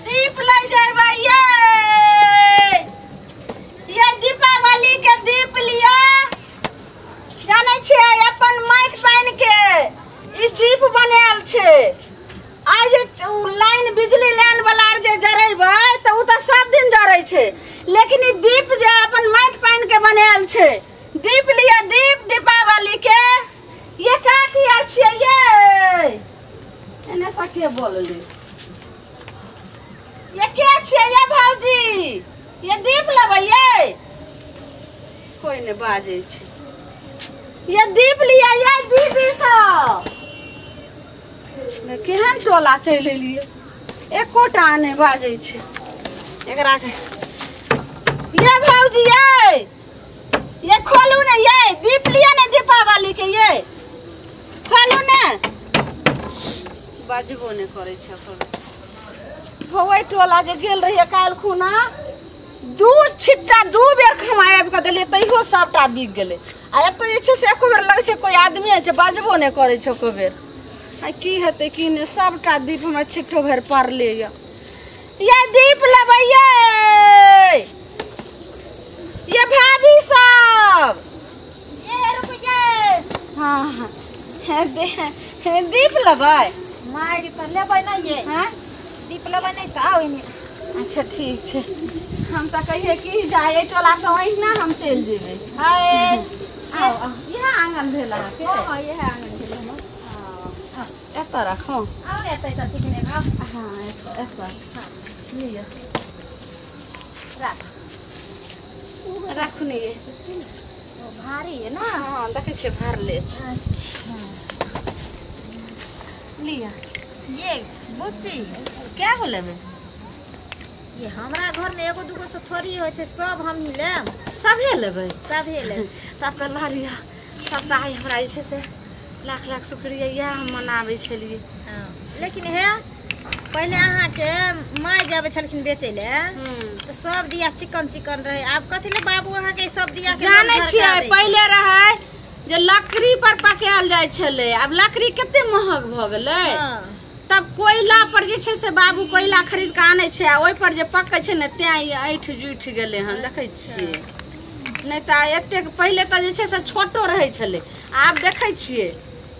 दीप ले जेबै ये दीपावली के दीप लिया। जानै छियै अपन माटि पानि के ई दीप बनायल छै। आइ जे लाइन बिजली लाइन वाला जे जरेबै तऽ ओ तऽ सब दिन जरै छै, लेकिन ई दीप जे अपन माटि पानि के बनायल छै। दीप लिया दीप दीपावली के। ये काकी आर छियै ये एने से के बोलली ये के छियै ये भौजी ये दीप लेबै ये कोई ने बाजै छै। ये दीप लिया ये दीदी सब केहन टोला चलि एलियै एकोटा नहि बाजै छै एकरा के। ये भौजी ये खोलू ने ये दीप लिया ने दीपावली के ये खोलू ने। बाजबो नहि करै छै। ओहि टोला जे गेल रहियै काल्हि खुना 2 छिट्टा 2 बेर खमा आबि कऽ देलियै तैयो सबटा बिक गेलै। आ एतऽ जे छै से एको बेर लगै छै कोइ आदमी छै बाजबो नहि करै छै एको बेर। आ की हेतै की नहि सबटा दीप हमरा छिट्टो भरि पड़ले यऽ। ये दीप लेबै ये भाभी सब ये रुक ये। हाँ हाँ दीप लेबै मारि तऽ लेबै ने ये। हाँ दीप लेबै नहि तऽ आउ एने। अच्छा ठीक छै। हम तऽ कहियै कि जाय एहि टोलासँ ओहिना हम चलि जेबै। हाय आउ आउ इएह आङ्गन भेल अहाँके? हँ इएह आङ्गन भेल हमर। एतऽ राखू। आउ एतऽ तऽ ठीक नहि। हाँ एतऽ लिअ राख राखू ने ये भारी है ना। हाँ देखै छियै भरले छै। अच्छा लिअ ये बुच्ची कए गो लेबै? ये हमरा घर में एगो दूगो से थोड़ी होइ छै, सब हमही लेब। सभे लेबै? सभे लेब। तब तऽ लऽ लिअ। तब तऽ आइ हमरा जे छै से लाख लाख शुक्रिया इएह हम मनाबै छलियै। लेकिन हे पहिले अहाँके माय जे आबै छलखिन बेचै लए तऽ सब दिया चिकन चिकन रहै, आब कथी ले बाबू अहाँके सब दिया के जानै छियै? पहिले रहै जे लकड़ी पर पकायल जाइ छलै, आब लकड़ी कते महग भऽ गेलै। तब कोयला पर जे छै से बाबू कोयला खरीद कऽ आनै छै आ ओहि पर जे पकै छै ने तें ई ऐंठ जुठि गेलै हन देखै छियै। नहि तऽ एतेक पहिले तऽ जे छै से छोटो रहै छलै, आब देखै छियै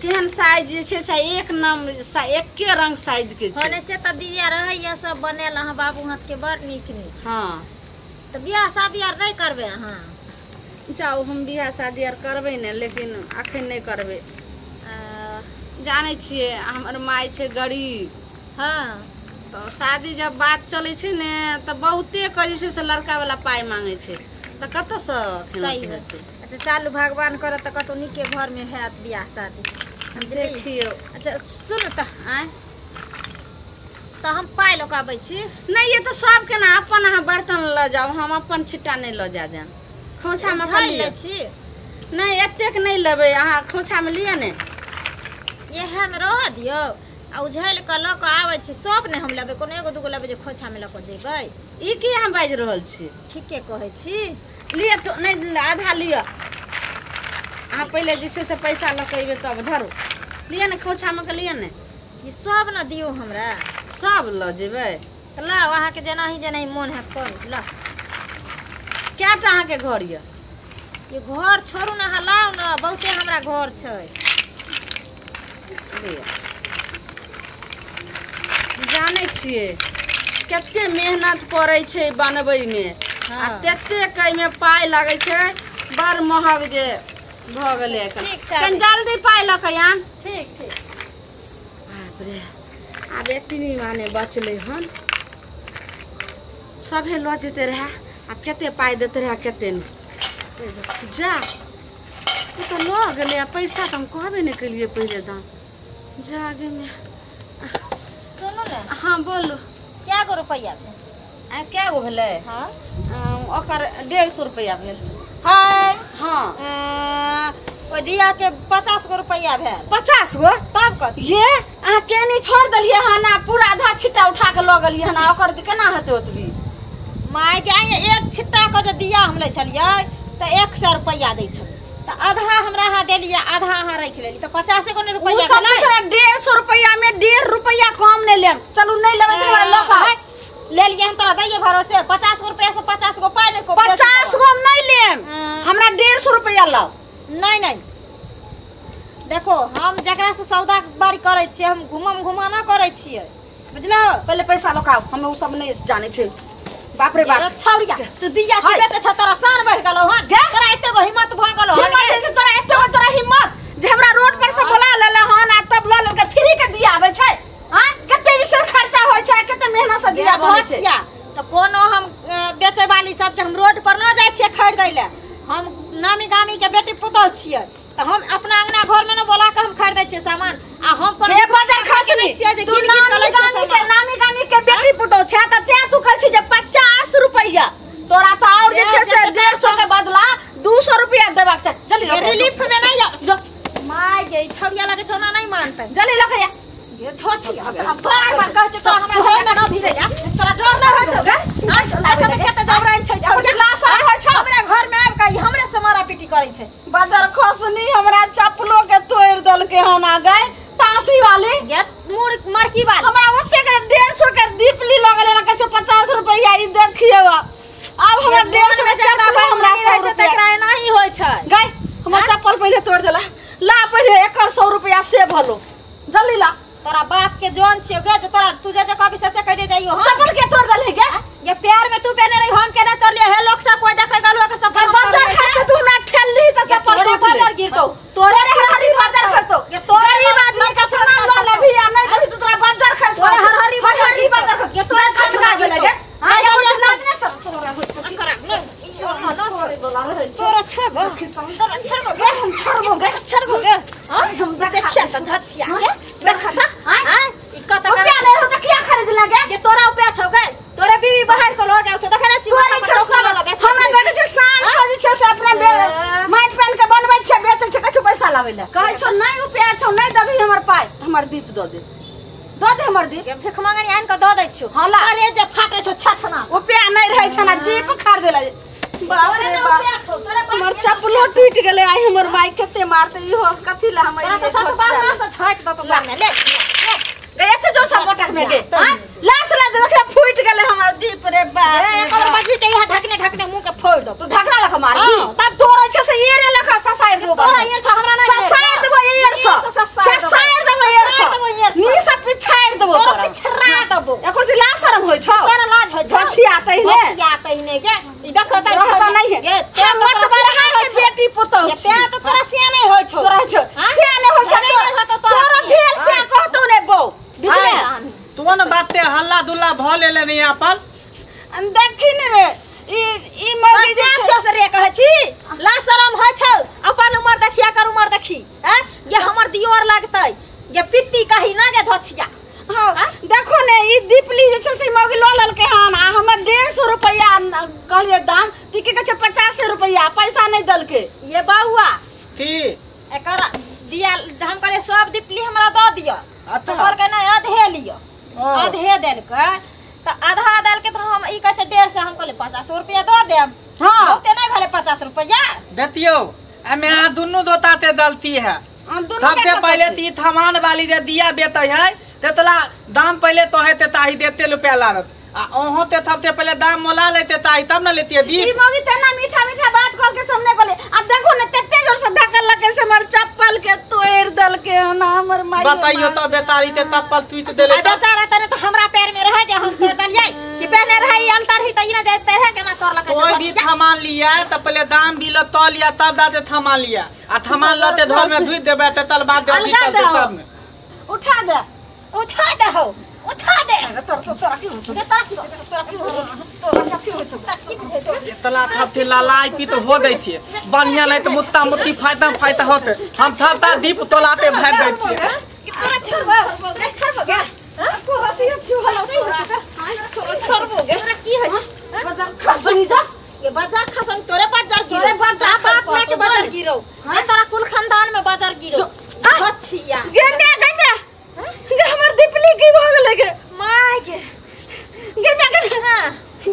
केहन साइज जे छै से एक नाम एके रंग साइज के छै। होने से तऽ दिया रहैया सब बनेल अहाँ बाबू हाथ के बड़ नीक नीक। हाँ तऽ बियाह शादी आर नहि करबै अहाँ? जाउ हम बियाह शादी आर करबै ने, लेकिन अखन नहि करबै। जानै छियै हमर माय छै गरीब। हाँ तऽ शादी जब बात चलै छै ने तऽ बहुते के जे छै से लड़का वाला पाइ मांगै छै तऽ कतऽसँ हेतै? अच्छा चालू भगवान करत तऽ कतौ नीके घर में हैत बियाह शादी। देखियौ। अच्छा सुनू तऽ आँय तऽ हम पाइ लऽ कऽ आबै छी। नहि ये तऽ सबके ने अपन अहाँ बर्तन लऽ जाउ, हम अपन छिट्टा नहि लऽ जा जायब। खोँछामे अपन लै छी। नहि एतेक नहि लेबै अहाँ खोँछामे लिअ ने। इएहमे रहऽ दियौ आ उझलि कऽ लऽ कऽ आबै छी। सब नहि हम लेबै, कोनो एगो दूगो लेबै जे खोँछामे लऽ कऽ जेबै। ई की अहाँ बाजि रहल छी? ठीके कहै छी। लिअ तो नहि आधा लिअ अहाँ पहिले जे छै से पैसा लऽ कऽ अयबै तब धरू। लिअ ने खोँछामे कऽ लिअ ने। ई सब ने दियौ हमरा। सब लऽ जेबै? तऽ लाउ अहाँके जेनाही जेनाही मोन हैत करू। लाउ। कएटा अहाँके घर यऽ? ये घर छोड़ू ने अहाँ, लाउ ने बहुते हमरा घर छै। जानै छियै कते मेहनत पड़ै छै बनबैमे आ ततेक एहिमे पाइ लगै छै, बड़ महग जे भऽ गेलै एखन। कनि जल्दी पाइ लऽ कऽ आन। ठीक ठीक। बाप रे आब एतनी माने बचलै हन, सभे लऽ जेतै रहए आब कते पाइ देतै रहए कते नहि। जा ओ तऽ लऽ गेलै आ पैसा तऽ हम कहबे नहि केलियै पहिले दाम। जा गे सुनू ने। हाँ बोलू। कै गो रुपैआ भेल? कै गो भेलै? हाँ ओकर 150 रुपैआ भेल। हाय हाँ ओहि दिया के 50 गो रुपैआ भेल। 50 गो? तब कथी? ये अहाँ केनी छोड़ि देलियै हन आ पूरा आधा छिट्टा उठा कऽ लऽ गेलियै हन, ओकर केना हेतै ओतबी? माय के एक छिट्टा के जे दिया हम लै छलियै तऽ 100 रुपैआ दै छलै, तऽ आधा हमरा अहाँ देलियै आधा अहाँ राखि लेली तऽ 50 गो रुपैआ 150 रुपैआ में 1.5 रुपैआ कम नहि लेब। चलू नहि लेबै तऽ हमरा लऽ कऽ लेलिए हम तोरा दैये भरोसे 50 गो रुपया से 50 गो पाइ नै को 50 गो हम नहीं लेम, हमरा 150 रुपया लाओ। नहीं नहीं देखो हम जकरा से सौदा बारी करै छियै हम घुमम घुमाना करै छियै बुझलो। पहले पैसा लौकाओ, हम उ सब नहीं जानै छै। बाप रे बाप छौरिया तू दिया की बेटे छ तोरा शान बढ़ गेलौ हन, तोरा एते गो हिम्मत भ गेलौ हन। हिम्मत जे तोरा एते गो तोरा हिम्मत जे हमरा रोड पर से बोला लेले हन आ तब ल लेलके फ्री के दिया आबै छै। हां कते जे खर्चा होय छै, कते मेहनत से दिया बनै छै। त कोनो हम बेचै वाली सब के हम रोड पर न जाइ छियै खरीदै ले, हम नामी गामी के बेटी पुतहु छियै त हम अपना अंगना घर में न बोला के हम खरीदै छियै सामान। आ हम कोनो हे बाजार खसनी छियै जे तू गिन गिन के नामी लै छियै गामी के सामान। नामी गामी के बेटी पुतहु छै त तें तू कहै छी जे 50 रुपैया तोरा त और जे छै से 150 के बदला 200 रुपैया देबाक छै। जल्दी लऽ के रिलीफ में नहीं जा my गे छौरिया लगे छौ ना नहीं मानतै। जल्दी लऽ के जा। ये धोछिया तोरा बार बार कहै छियौ तोरा हमरा घर में न भिड़ै जा, तोरा डर न होइ छौ गे? आइ तऽ कते जबरन छै छौरिया लाशा होइ छौ हमरा घर में आबि के हमरे से मारा पीटी करै छै। बाजार खसनी हमरा चप्पलो के तोड़ देलके हन आ गए तासी वाली गे मुर मरकी वाली हमरा ओते के 150 के दीपली लगल ना कहै छै 50 रुपैया ई देखियौ। आब हमरा 150 के चप्पल हमरा रहै छै तकरा एना ही होइ छै। गए हमर चप्पल पहिले तोड़ देला, ला पहिले एकर 100 रुपैया से भलो जल्दी ला। तोरा बाप के जोन छियो गे जे तोरा तू जे जे कभी से कह दे जाइयो। हां चप्पल के तोड़ देले गे? ये प्यार में तू पहने रही हम केना तोड़ लिए हे लोग सब कोई देखे गेलो के चप्पल बाजार खा तू हमरा ठेलली त चप्पल तोरे बाजार गिरतो, तोरे हरहरी बाजार खरतो। ये तोरे गरीब आदमी का सामान ल लेबी आ नहीं देबी त तोरा बाजार खर्च तोरे हरहरी बाजार हरहरी बाजार ये तोरे खर्च गिरतो। गे। हां ये लाज ने सब तोरा होइ छौ तोरा छोड़बो तोरा छोड़बो गे हम छोड़बो गे छोड़बो गे। हां हम देखिया त धचिया गे देखा त हां ई कत रुपया नहीं रहो त किया खरीद लगे? ये तोरा रुपया छौ गे, तोरे बीवी बाहर के लग गेल छौ देखै नै छी तोरे छौ सब। हमरा देखै छै शान सजी छै से अपना माटि पानि के बनबै छै बेचै छै कछु पैसा लाबै ले कहै छौ नहीं रुपया छौ नहीं देबही हमर पाइ हमर दीप दऽ दे दऽ दे हमर दीप। भीख मंगनी आनि के दऽ दै छियौ। हां ला अरे जे फाटै छौ छछना रुपया नहीं रहै छै ना दीप खरीदे ले। बाप रे बाप हमर चप्पलो टूटि गेलै आइ हमर माय कते मारतै इहो कथी ला हम तोरा त सात बार से छाटि दऽ तो ले ले एते जोर से पटक में गे हां लास ला देख फूटि गेलै हमर दीप रे बाप। ए एकर बजबी त इहा ढकने ढकने मुंह के फोड़ दो। तू ढकना लख मारी तब तोरे छै से एरे लख ससाइर देबो तोरा एर छ हमरा नहीं ससाइर देबो एर स ससाइर देबो एर स नी सब पिछाइर देबो तोरा पिछरा देबो। एकर दिला शरम होय छौ तोरा लाज होय छौ धछिया तहिने धछिया तहिने गे ई देखो त रहता नहीं है गे हम मत बरहा के बेटी पुतहु ते त तोरा सिया नहीं होय छौ तोरा छौ सिया नहीं होय छौ तोरा भेल सिया कहतौ ने बौ बुझले तोन बात ते हल्ला दुल्ला भ लेले नहीं अपन देखी ने रे ई ई मौगी जे छौ से रे कहै छी ला शरम होय छौ अपन उमर देखिया कर उमर देखी हैं ये हमर दियोर लगतै ये पित्ती कही ना गे धछिया। हां देखो ने ई दीपली जे छै से मौगी ल लेलकै हन आ हमर 150 रुपैया कहलियै दाम ती के कहै छै 50 रुपैया पैसा नहीं देलकै। ये बौआ की एकर दिया हम कहलियै सब दीपली हमरा दऽ दिअ अच्छा कहलकै नहीं आधे लिअ आधे देलकै त आधा देलकै त हम ई कहै छै 150 हम कहलियै 50 रुपैया दऽ देम। हां बहुते नहीं भेलै 50 रुपैया देतियौ एमे अहाँ दुनू दोताते दलती है सबसे पहले ती थमान वाली जे दिया बेतै है तेतला दाम पहले तो है ते ताही देते रुपया लागत आ ओहो ते थपते पहले दाम मोला लेते ताही तब न लेतिए दीप। ई मौगी तना मीठा मीठा बात कह के सामने कहले आ देखो ने तेते जोर से धक्का लगे से हमर चप्पल के तोड़ देलके ना हमर माई बताइयो त बेतारी ते चप्पल टूट देले आ बेचारा तने त हमरा पैर में रहे जे हम तोड़ देलियै कि पहने रहे ई अल्टर ही त ई ना जाते रहे केना तोड़ लके। कोई भी थमान लिया त पहले दाम भी ल तो लिया तब दाते थमान लिया आ थमान लते धोल में धुइ देबे ते तल बाद दे तब ने उठा दे उठा दे हो उठा दे तोर तोरा की होछौ तोरा की होछौ तोरा कथी होछौ इतना थपथे ललाई पी तो हो दै छिए बढ़िया नहीं तो मुत्ता मुत्ती फायदा फायदा होते हम सबटा दीप तोलाते भाग दै छिए तोरा छोड़बो तोरा छोड़बो गे हां तोरा की होछौ छोड़बो गे तोरा की होछौ बाजार खसनी जा ये बाजार खसन तोरे बाजार गिरो तोरे बाजार बाप मां के बाजार गिरो ये तोरा कुल खानदान में बाजार गिरो अच्छिया गे मे गे मे गे हमर दीपली की भ गेलै गे my गे गे मे गे हां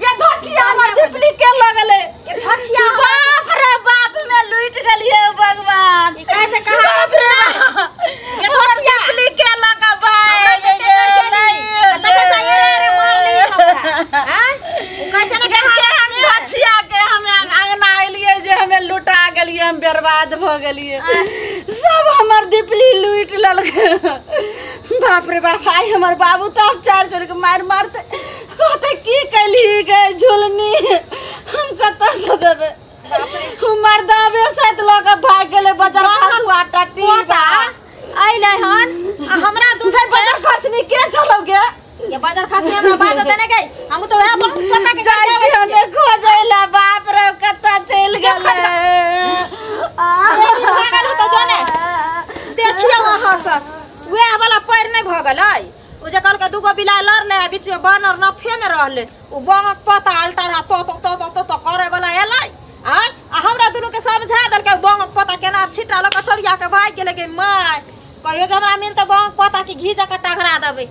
गे धचिया हमर दीपली के लगलै गे धचिया बाप रे बाप में लूट गेलिए भगवान ई कहै छै कहां बाप रे गे धचिया दीपली के लगा बाय देखै छै रे रे मार लिए हमरा भऽ गेलियै। सब हमर दीपली लूटि लेलकै। बाप रे बाप, आइ हमर बाबू तऽ आब चारि जोड़ के मारि मारतै, कहतै की कैलही गे झुलनी, हम कतऽ से देबै? हमर दाबे साथ लऽ कऽ भागि गेलै बजार खसुआ टट्टी। पोता अइलै हन आ हमरा दूध बजार खसनी के छलौ गे? ये बाजार खासी हमरा बाजत नहि गई, हम तो वएह पर पता के जाइ छी हमे खोजै ला। बाप रे, कतऽ चलि गेलै? भागल होतौ जने। देखियौ अहाँ सब, वएह वाला पैर नहि भऽ गेलै? ओ जे कहलकै दूगो बिलाइ लड़लै आ बीच में बानर नफे में रहलै। ओ बंगक पता अल्टा तो तो तो तो तो करे वाला एलै आ आ हमरा दुनू के समझा देलकै। बंगक पता केना छिट्टा लऽ कऽ छौड़िया के भागि गेलै। गे माय, कहियो जे हमरा मिलतै बंगक पता कि घी जकाँ टघरा देबै।